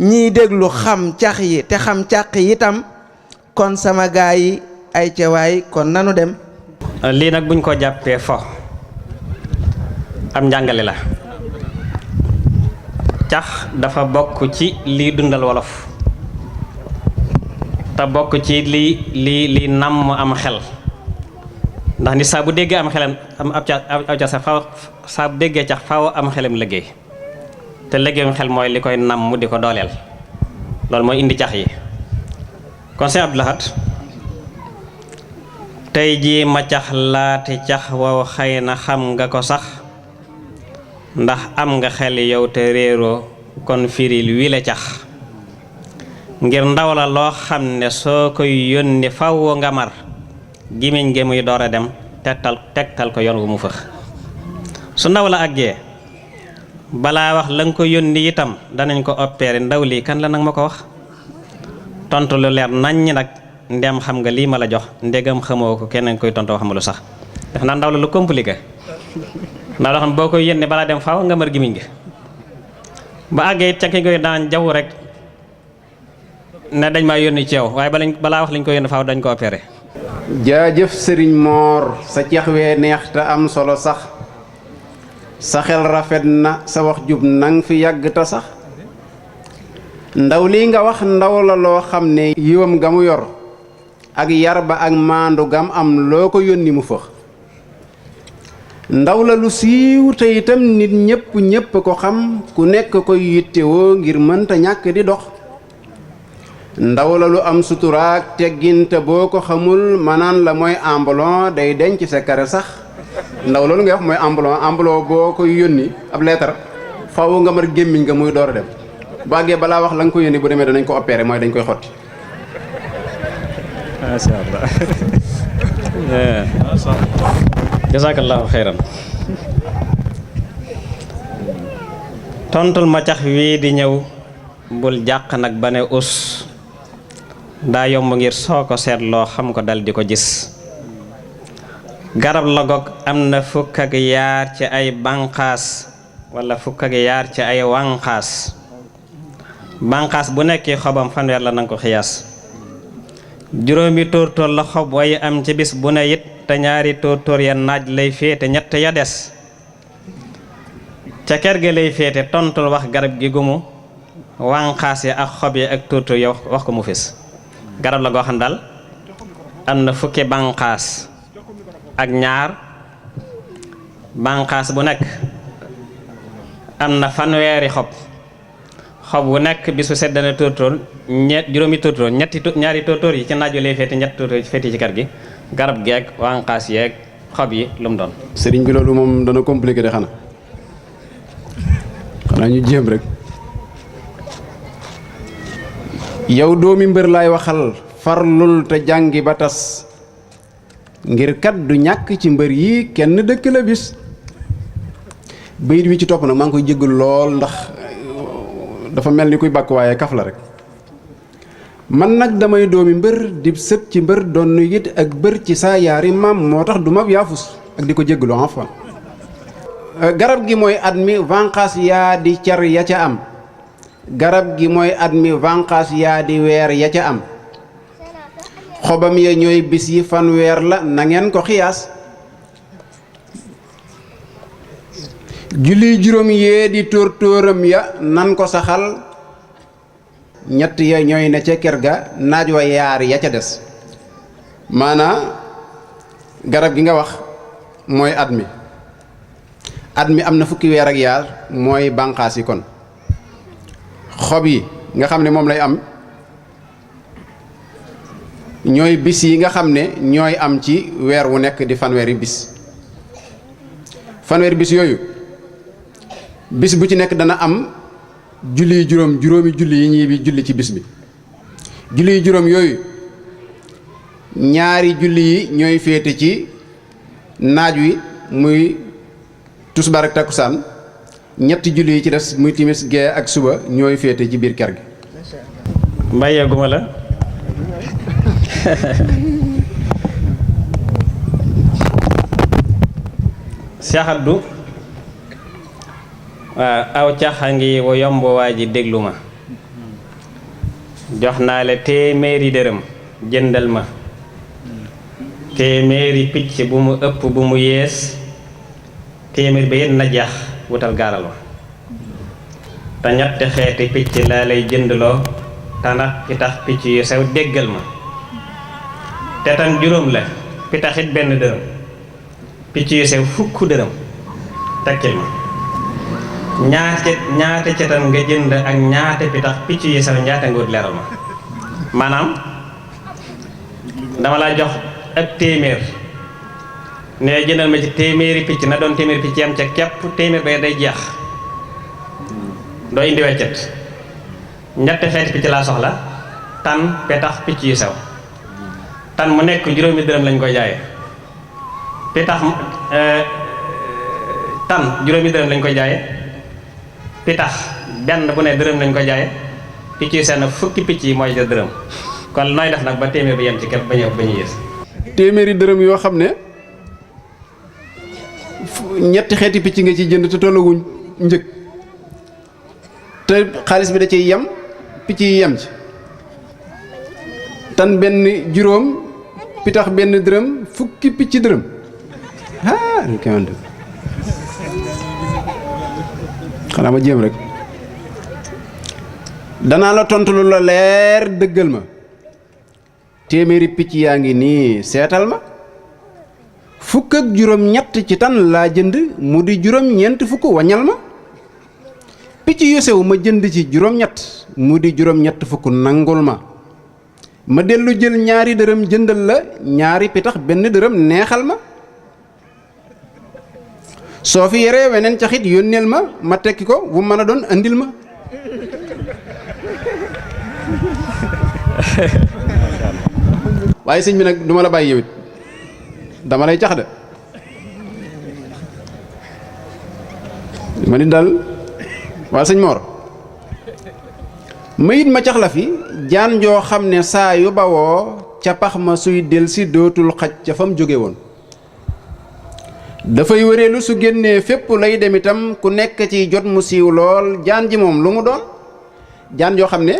ñiy déglu xam cax yi te xam càq yi itam kon sama gaa yi ay cewaay kon nanu dem. lii nag buñ ko jàppee fo am njàngale la. cax dafa bokk ci liy dundal wolof te bokk ci li namm am xel, ndax ni saa bu déggee am xelam am ab ca saa bu déggee cax faaw am xelam liggéey te liggéeyum xel mooy li koy namm di ko dooleel, loolu mooy indi cax yi. kon Sëñ Abdou Lahad tey jii ma cax laati cax wow xëy na xam nga ko sax ndax am nga xel yow te réeroo kon firil wi la cax ngir ndaw la loo xam ne soo koy yónni faw nga mar gimiñ gi muy door a dem tegtal ko yoon wu mu fëx. su ndaw la àggee balaa wax la nga ko yónni itam danañ ko opéré ndaw lii kan la nag ma ko wax tontu lu leer naññ nag ndem xam nga lii ma la jox ndegam xamoo ko keneen koy tontu wax ma lu sax def naa ndaw la lu compliqué ndax loo xam boo koy yónnee balaa dem faaw nga mar gimiñ gi ba àggee it ca ki koy daan jaww rek ne dañ maa yónni ci yow waaye balaa wax lañ ko yónni faaw dañ ko opéré. jaajëf sëriñ Moor sa ceex wee neex te am solo sax sa xel rafet na sa wax jub nang fi yàgg ta sax ndaw lii nga wax ndaw la loo xam ne yiwam ga mu yor ak yar ba ak maandu gam am loo ko yónni mu fëx ndaw la lu siiw te itam nit ñépp ko xam ku nekk koy yittewoo ngir mënta ñàkk di dox ndaw la lu am suturaak tegginte boo ko xamul manaan la mooy ambulon day denc sa kare sax ndaw loolu ngay wax mooy ambulon boo koy yónni ab leetar faw nga mar gémmiñ nga muy door a dem bu àggee balaa wax la nga ko yónni bu demee danañ ko opéré mooy dañ koy xotti. Masha Allah. Jazakallahu xayran. tontul ma cax wii di ñëw bul jàq nag ba ne us daa yomb ngir soo ko seetloo xam ko dal di ko gis garab la goog am na fukk ak yaar ci ay banqaas wala fukk ak yaar ci ay wanqaas banqaas bu nekk xobam fanweer la nanga ko xiyaas juróomi tóortóor la xob way am ci bis bu ne it te ñaari tóortóor ya naaj lay féete ñett ya des ca kër ga lay féete tontul wax garab gi gumu wanqaas ya ak xob ya ak tóortóor ya wax ko mu fis garab la goo xam daal am na fukki banqaas ak ñaar banqaas bu nekk am na fanweeri xob bu nekk bisu sedd na tóortóor juróomi tóortóor ñaari tóortóor yi ci naaj wi lay féete ñetti tóortóor yi féete ci kër gi garab geeg wanqaas yeeg xob yi lu mu doon. sëriñ bi loolu moom dana compliqué de xanaa ñu jéem rek. yow doomi mbër laay waxal farlul te jàngi ba tas ngir kat du ñàkk ci mbër yi kenn dëkk la bis bayit wi ci topp nag maa ngi koy jéggalu lool ndax dafa mel ni kuy bàkk waaye kaf la rek. man nag damay doomi mbër di sët ci mbër doon nu it ak bër ci saa yaari maam moo tax du ma yaafus ak di ko jéggalu enfin. garab gi mooy at mi vanqaas yaa di car ya ca am garab gi mooy at mi vanqaas yaa di weer ya ca am xobam ya ñooy bis yi fanweer la na ngeen ko xiyaas julli juróom yee di tóortóoram ya nan ko saxal ñett ya ñooy ne ca kër ga naaj wa yaar ya ca des maanaa garab gi nga wax mooy at mi am na fukki weer ak yaar mooy bànqaas yi kon xob yi nga xam ne moom lay am ñooy bis yi nga xam ne ñooy am ci weer wu nekk di fanweeri bis yooyu bis bu ci nekk dana am julli juróomi julli yi ñuy bi julli ci bis bi julli juróom yooyu ñaari julli yi ñooy féete ci naaj wi muy tusbaar ak takkusaan ñetti julli yi ci des muy timis gee ak suba ñooy féete ci biir kër gi. mbayeeguma la Cheikh Abdou waaw aw caxa ngi wa yomb waa ji déglu ma jox naa la téeméeri dërëm jëndal ma téeméeri picc bu mu ëpp bu mu yées téeméer ba yéen na jeex wutal gaaral ma te ñetti xeeti picc laa lay jëndloo te ndax pitax picc yu sew déggal ma te tan juróom la pitaxit benn dërëm picc yu sew fukk dërëm tekkil ma ñaate ca tan nga jënd ak ñaate pitax picc yu sew ñaate nga wut leeral ma maanaam dama laa jox ak téeméer ne jëndal ma ci téeméeri picc na doon téeméeri picc yam ca képp téeméer ba day jeex doo indi weccet ñetti xeeti picc laa soxla tan petax picc yu sew tan mu nekk juróomi dërëm lañ koy jaaye pitax tan juróomi dërëm lañ koy jaaye pitax benn bu ne dërëm lañ koy jaaye picc yu sew nag fukki picc yi mooy ja dërëm kon nooy def nag ba téeméer bi yem ci képp ba ñu yées téeméeri dërëm yoo xam ne ñetti xeeti picc nga ci jënd te tollawuñ njëg te xaalis bi da ciy yem picc yi yem ci tan benn juróom pitax benn dërëm fukki picc dërëm xanaa ma jéem rek danaa la tontu lu la leer dëggal ma téeméeri picc yaa ngi nii seetal ma fukk ak juróom ñett ci tan laa jënd mu di juróom ñeent fukk waññal ma picc yu sew ma jënd ci juróom ñett mu di juróom ñett fukk nangul ma dellu jël ñaari dërëm jëndal la ñaari pitax benn dërëm neexal ma soo fi yeree weneen caxit yónneel ma tekki ko bu mën a doon andil ma waaye sëñ bi nag duma la bàyyi yow it dama lay cax de ma ni dal waa sëñ Mor mayit ma cax la fi jaan joo xam ne saa yu bawoo ca pax ma suy del si dootul xaj ca fa mu jóge woon dafay wëreelu su génnee fépp lay dem itam ku nekk ci jot mu siiw lool jaan ji moom lu mu doon jaan joo xam ne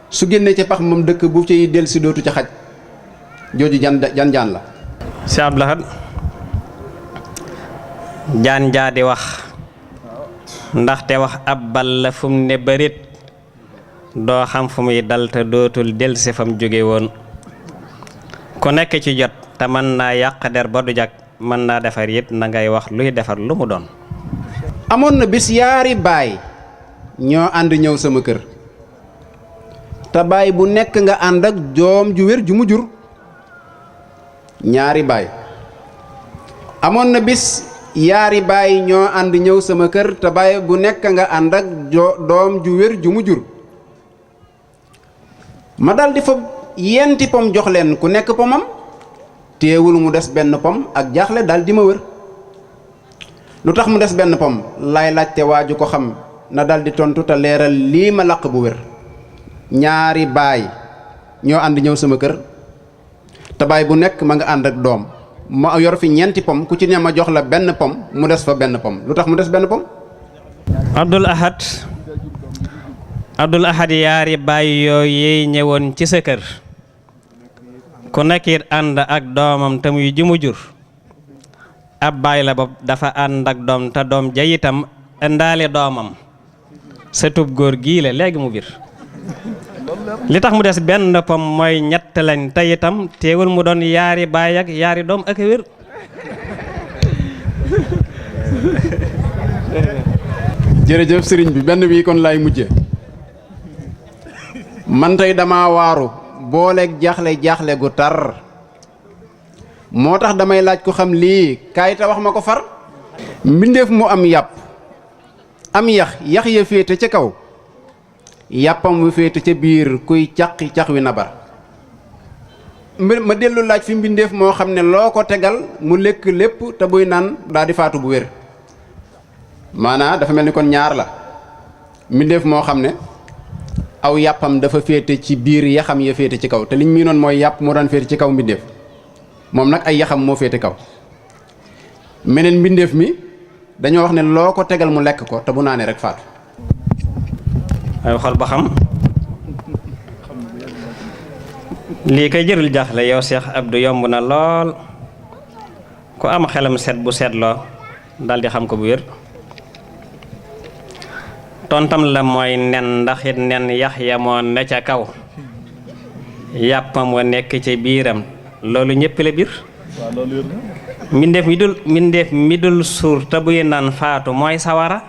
su génnee ca pax moom dëkk bu ciy del si dootu ca xaj jooju jaan la si Abdou Lahad jaan jaa di wax ndaxte wax ab bal la fu mu ne bërit doo xam fu muy dal te dootul del si fa mu jóge woon ku nekk ci jot te mën naa yàq der ba du jag mën naa defar it na ngay wax luy defar lu mu doon amoon na bis yaari baay ñoo ànd ñëw sama kër te baay bu nekk nga ànd ak doom ju wér ju mu jur ñaari baay amoon na bis yaari baay ñoo ànd ñëw sama kër te baay bu nekk nga ànd ak doom ju wér ju mu jur ma daldi fa yenti pom jox leen ku nekk pomam téewul mu des benn pom ak jaaxle daldi ma wër lu tax mu des benn pom laay laajte waaju ko xam na daldi tontu te leeral lii ma laq bu wér ñaari baay ñoo ànd ñëw sama kër te baay bu nekk ma nga ànd ak doom ma yor fi ñeenti pom ku ci ne ma jox la benn pom mu des fa benn pom lu tax mu des benn pom Abdul Ahad yaari baay yooyu ñëwoon ci sa kër ku nekk it ànd ak doomam te muy ji mu jur ab baay la bopp dafa ànd ak doom te doom ja itam indaale doomam sa tub góor gii la léegi mu biir li tax mu des benn pom mooy ñett lañ te itam teewul mu doon yaari baay ak yaari doom ak wér jërëjëf sëriñ bi benn bi kon laay mujje man tey dama waaru booleeg jaaxle gu tar moo tax damay laaj ko xam lii kaay te wax ma ko far mbindeef mu am yàpp am yax ya féete ca kaw yàppam wi féete ca biir kuy caqi cax wi nabar ma dellu laaj fi mbindeef moo xam ne loo ko tegal mu lekk lépp te buy naan daa di faatu bu wér maanaa dafa mel ni kon ñaar la mbindeef moo xam ne aw yàppam dafa féete ci biir yaxam ya féete ci kaw te liñ mii noon mooy yàpp moo daan féete ci kaw mbindeef moom nag ay yaxam moo féete kaw meneen mbindeef mi dañoo wax ne loo ko tegal mu lekk ko te bu naanee rek faatu ay xool ba xam lii kay jërul jaxle yow Cheikh Abdou yomb na lool ku am xelam set bu seetloo daldi xam ko bu wér. tontam la mooy nen ndax it nen yax ya moo ne ca kaw yàppam wa nekk ca biiram loolu ñépp la biir. mbindeef mi dul suur te buy naan faatu mooy sawara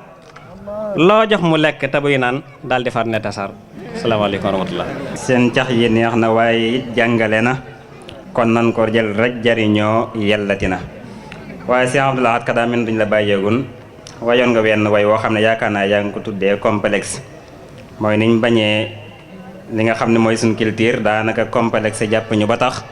loo jox mu lekk te buy naan daldi far ne tasar. salaamaaleykum wa rahmatullah. seen cax yi neex na waaye it jàngale na kon nan ko jël rek jariñoo yellati na waaye Cheikh Abdou Lahad Ka daa mel duñ la bàyyeegun wayoon nga wenn way woo xam ne yaakaar naa yaa ngi ko tuddee complexe mooy niñ bañee li nga xam ne mooy suñ culture daanaka complexe jàpp ñu ba tax